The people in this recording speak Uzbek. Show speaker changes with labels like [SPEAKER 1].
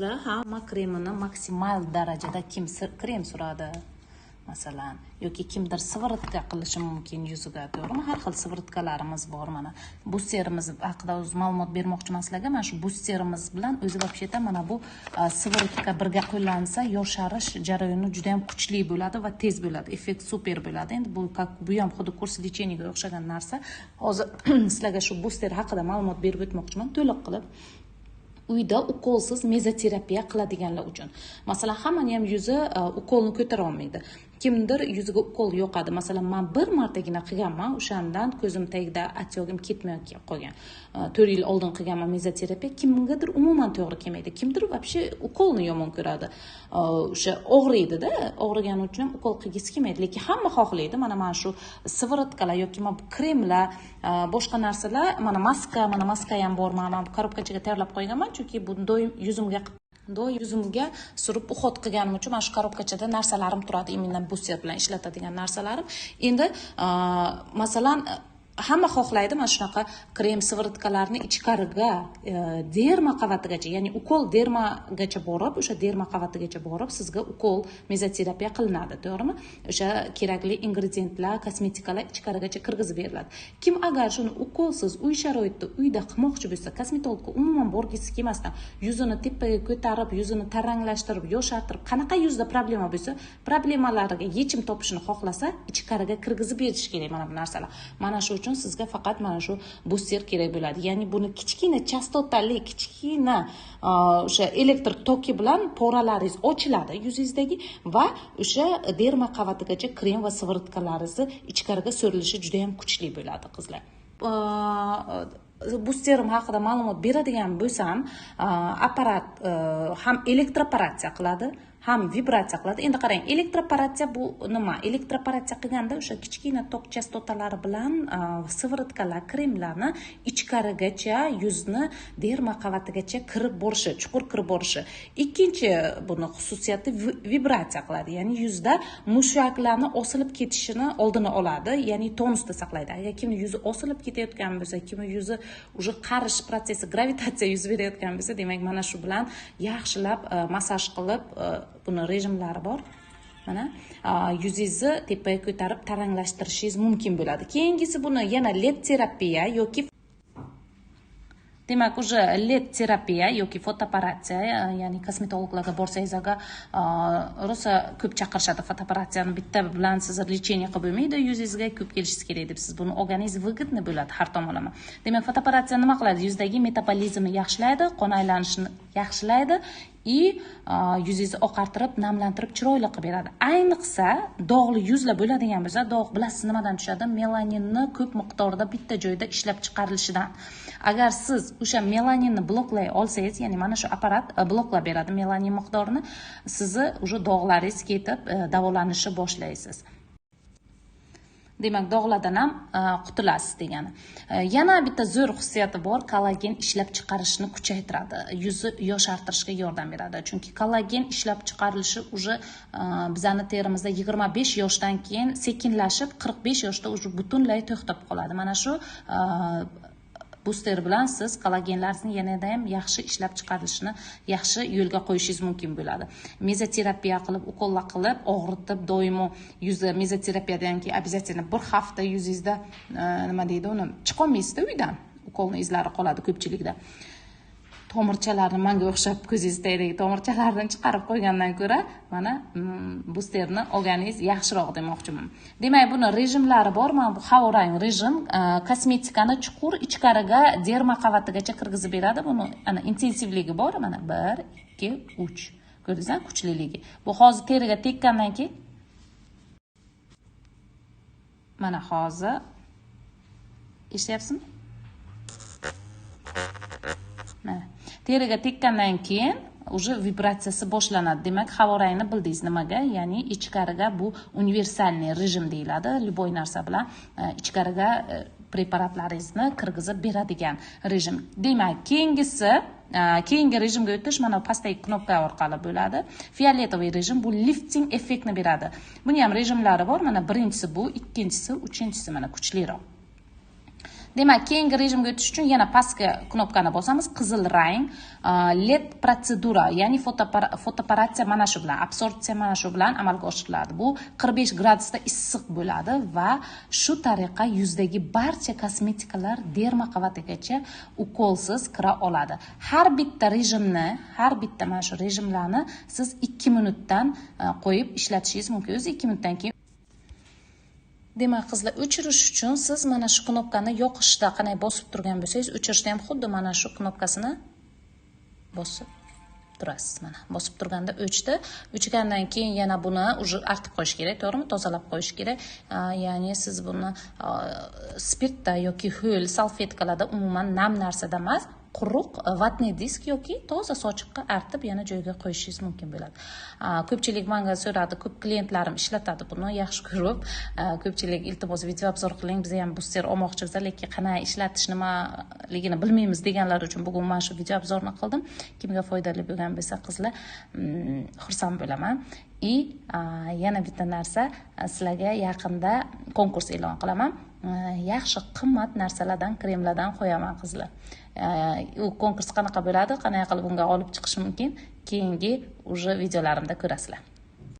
[SPEAKER 1] Hamma kremini maksimal darajada kim krem suradi masalan, yoki kimdir сыворотка qilishi mumkin yuziga, to'g'rimi? Har xil сыворотка larimiz bor. Mana busterimiz haqida o'zi ma'lumot bermoqchiman sizlarga. Mana shu busterimiz bilan o'zi вообще-то mana bu сыворотка birga qo'llansa, yosharish jarayoni juda ham kuchli bo'ladi va tez bo'ladi, effekt super bo'ladi. Endi bu как bu ham xuddi курс лечения ga o'xshagan narsa. Hozir sizlarga shu buster haqida ma'lumot berib o'tmoqchiman to'liq qilib. Uyda ukolsiz mezoterapiya qiladiganlar uchun. Masalan, hammani ham yuzi ukolni ko'tara olmaydi. Kimdir yuziga ukol yoqadi. Masalan, man bir martagina qilganman, o'shandan ko'zim tagida отёк im ketmay qolgan. 4 yil oldin qilganman mezoterapiya. Kimgadir umuman to'g'ri kelmaydi, kimdir вообще ukolni yomon ko'radi. O'sha og'riydida, og'rigani uchun ham ukol qilgisi kelmaydi, lekin hamma xohlaydi. Mana shu сыворотка lar yoki mana bu kremlar, boshqa narsalar, mana maska, mana maska ham bor. Mana bu коробка chaga tayyorlab qo'yganman, chunki buni doim yuzimga surib уход qilganim uchun mana shu коробка chada narsalarim turadi, именно buster bilan ishlatadigan narsalarim. Endi masalan, hamma xohlaydi mana shunaqa krem, сыворотка larni ichkariga, derma qavatigacha, ya'ni ukol dermagacha borib, o'sha derma qavatigacha borib sizga ukol, mezoterapiya qilinadi, to'g'rimi? O'sha kerakli ingrediyentlar, kosmetikalar ichkarigacha kirgizib beriladi. Kim agar shuni ukolsiz uy sharoitida, uyda qilmoqchi bo'lsa, kosmetologga umuman borgisi kelmasdan, yuzini tepaga ko'tarib, yuzini taranglashtirib, yoshartirib, qanaqa yuzda problema bo'lsa, problemalariga yechim topishni xohlasa, ichkariga kirgizib berish kerak mana bu narsalar. Mana shu uchun sizga faqat mana shu buster kerak bo'ladi. Ya'ni buni kichkina chastotali, kichkina o'sha elektr toki bilan пора laringiz ochiladi yuzingizdagi va o'sha derma qavatigacha krem va сыворотка laringizni ichkariga so'rilishi juda yam kuchli bo'ladi, qizlar. Busterim haqida ma'lumot beradigan bo'lsam, apparat ham elektroparatsiya qiladi, ham vibratsiya qiladi. Endi qarang, elektroparatsiya bu nima? Elektroparatsiya qilganda o'sha kichkina tok chastotalari bilan сыворотка lar, kremlarni ichkarigacha, yuzni derma qavatigacha kirib borishi, chuqur kirib borishi. Ikkinchi buni xususiyati, vibratsiya qiladi, ya'ni yuzda mushaklarni osilib ketishini oldini oladi, ya'ni tonusda saqlaydi. Agar kimni yuzi osilib ketayotgan bo'lsa, kimni yuzi уже qarish protsessi, gravitatsiya yuz berayotgan bo'lsa, demak, mana shu bilan yaxshilab massaj qilib, buni rejimlari bor, mana yuzingizni tepaga ko'tarib, taranglashtirishingiz mumkin bo'ladi. Keyingisi, buni yana LED terapiya yoki, demak, уже LED terapiya yoki fotooperatsiya, ya'ni kosmetologlarga borsangiz agar, rosa ko'p chaqirishadi. Fotooperatsiyani bitta bilan siz лечение qilib bo'lmaydi, yuzingizga ko'p kelishingiz kerak deb. Siz buni olganingiz выгодно bo'ladi har tomonlama. Demak, fotooperatsiya nima qiladi? Yuzdagi metabolizmni yaxshilaydi, qon aylanishini yaxshilaydi и yuzingizni oqartirib, namlantirib, chiroyli qilib beradi. Ayniqsa dog'li yuzlar bo'ladigan bo'lsa. Dog', bilasiz, nimadan tushadi? Melaninni ko'p miqdorda bitta joyda ishlab chiqarilishidan. Agar siz o'sha melaninni bloklay olsangiz, ya'ni mana shu apparat bloklab beradi melanin miqdorini, sizni уже dog'laringiz ketib, davolanishni boshlaysiz. Demak, dog'lardan ham qutulasiz degani. Yana bitta zo'r xususiyati bor: kollagen ishlab chiqarishni kuchaytiradi, yuzni yoshartirishga yordam beradi, chunki kollagen ishlab chiqarilishi уже bizani terimizda 25 yoshdan keyin sekinlashib, 45 yoshda уже butunlay to'xtab qoladi. Mana shu buster bilan siz kollagenlarni yanada ham yaxshi ishlab chiqarilishini yaxshi yo'lga qo'yishingiz mumkin bo'ladi. Mezoterapiya qilib, ukollar qilib, og'ritib doimo yuzni, mezoterapiyadan keyin обязательно bir hafta yuzingizda nima deydi uni, chiqolmaysizda uydan, ukolni izlari qoladi ko'pchilikda. Tomirchalarni, manga o'xshab ko'zingiz tagidagi tomirchalarni chiqarib qo'ygandan ko'ra, mana busterni olganingiz yaxshiroq demoqchiman. Demak, buni rejimlari bor. Mana bu havorang rejim, kosmetikani chuqur ichkariga, derma qavatigacha kirgizib beradi. Buni ana intensivligi bor, mana bir, ikki, uch, ko'rdingizmi kuchliligi? Bu hozir teriga tekkandan keyin, mana hozir eshityapsizmi? Mana teriga tekkandan keyin уже vibratsiyasi boshlanadi. Demak, havorangni bildingiz nimaga, ya'ni ichkariga. Bu универсальный rejim deyiladi, любой narsa bilan ichkariga preparatlaringizni kirgizib beradigan rejim. Demak, keyingisi, keyingi rejimga o'tish mana pastdagi knopka orqali bo'ladi. Фиолетовый rejim, bu lifting effektni beradi. Buni ham rejimlari bor. Mana birinchisi bu, ikkinchisi, uchinchisi, mana kuchliroq. Demak, keyingi rejimga o'tish uchun yana pastki knopkani bosamiz, qizil rang, LED protsedura, ya'ni fotooperatsiya mana shu bilan, absorbsiya mana shu bilan amalga oshiriladi. Bu 45 gradusda issiq bo'ladi va shu tariqa yuzdagi barcha kosmetikalar derma qavatigacha ukolsiz kira oladi. Har bitta rejimni, har bitta mana shu rejimlarni siz 2 minutdan qo'yib ishlatishingiz mumkin. O'zi 2 minutdan keyin. Demak, qizlar, o'chirish uchun siz mana shu knopkani yoqishda qanday bosib turgan bo'lsangiz, o'chirishda ham xuddi mana shu knopkasini bosib turasiz. Mana bosib turganda o'chdi. O'chgandan keyin yana buni уже artib qo'yish kerak, to'g'rimi? Tozalab qo'yish kerak. Ya'ni siz buni spirtda yoki ho'l salfetkalarda, umuman nam narsada emas, quruq ватный диск yoki toza sochiqqa artib yana joyiga qo'yishingiz mumkin bo'ladi. Ko'pchilik manga so'radi, ko'p klientlarim ishlatadi buni yaxshi ko'rib. Ko'pchilik iltimos video обзор qiling, biz ham buster olmoqchimiz, lekin qanday ishlatish nimaligini bilmaymiz deganlar uchun bugun mana shu video обзор ni qildim. Kimga foydali bo'lgan bo'lsa, qizlar, xursand bo'laman. И yana bitta narsa, sizlarga yaqinda konkurs e'lon qilaman. Yaxshi qimmat narsalardan, kremlardan qo'yaman, qizlar. U konkurs qanaqa bo'ladi, qanday qilib unga olib chiqish mumkin, keyingi уже videolarimda ko'rasizlar.